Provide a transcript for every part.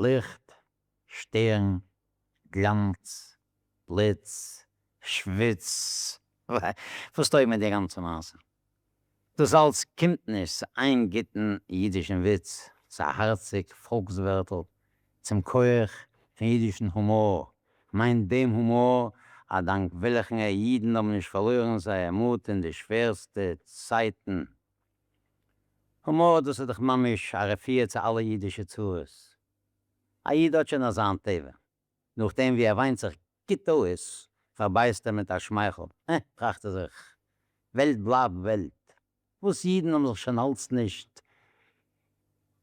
ליכט, שטערן, גלאנץ, בליץ, שוויץ, וואס טויג מיר די גאנצע מעשה? דאס אלץ קומט נישט צו איין גוטן אידישן וויץ, צו א הארציג פאלקס-ווערטל, צום כח פון אידישן הומאר, כ'מיין דעם הומאר א דאנק וועלכן אידן האבן נישט פארלוירן זייער מוט אין די שווערסטע צייטן. הומאר דאס איז דאך ממש א רפואה צו אלע אידישע צרות. א איד האט שוין אזא טבע, נאכדעם ווי ער וויינט זיך גוט אויס, פארבייסט ער מיט א שמייכל, אה, טראכט ער זיך, וועלט בלייבט וועלט. וואס אידן האבן זיך שוין אלץ נישט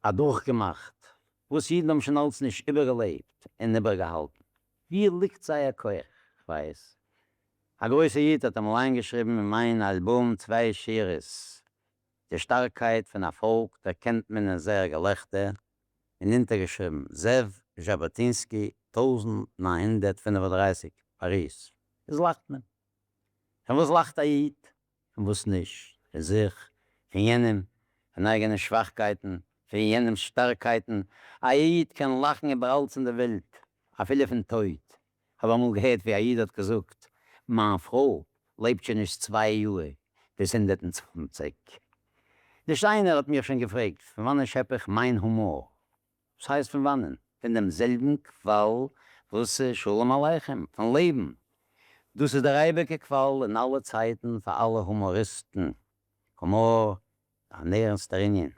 אדורכגעמאכט, וואס אידן האבן שוין אלץ נישט איבערגעלעבט און איבערגעהאלטן. ווי ליגט זייער כח? כ'ווייס. א גרויסער איד האט אמאל איינגעשריבן אין מיין אלבום צוויי שורות, די שטארקייט פון א פאלק דערקענט מען אין זייער געלעכטער, און אונטערגעשריבן, זאב זשאבאטינסקי, 1935, פאריז. איז לאכט מען. פון וואס לאכט א איד? פון וואס נישט? פון זיך, פון יענעם, פון אייגענע שוואכקייטן, פון יענעמ'ס שטארקייטן. א איד קען לאכן איבער אלץ אין די וועלט, אפילו פון טויט. כ'האב אמאל געהערט ווי א איד האט געזאגט, מיין פרוי לעבט שוין נישט צוויי יאר ביז 120. נישט איינער האט מיך שוין געפרעגט, פון וואנען שעפ איך מיין הומאר? וואס הייסט פון וואנען? פון דעם זעלבן קוואל וואס שלום עליכם, פון לעבן. דאס איז דער אייביגער קוואל אין אלע צייטן פאר אלע הומאריסטן. הומאר, אן ערנסטער ענין.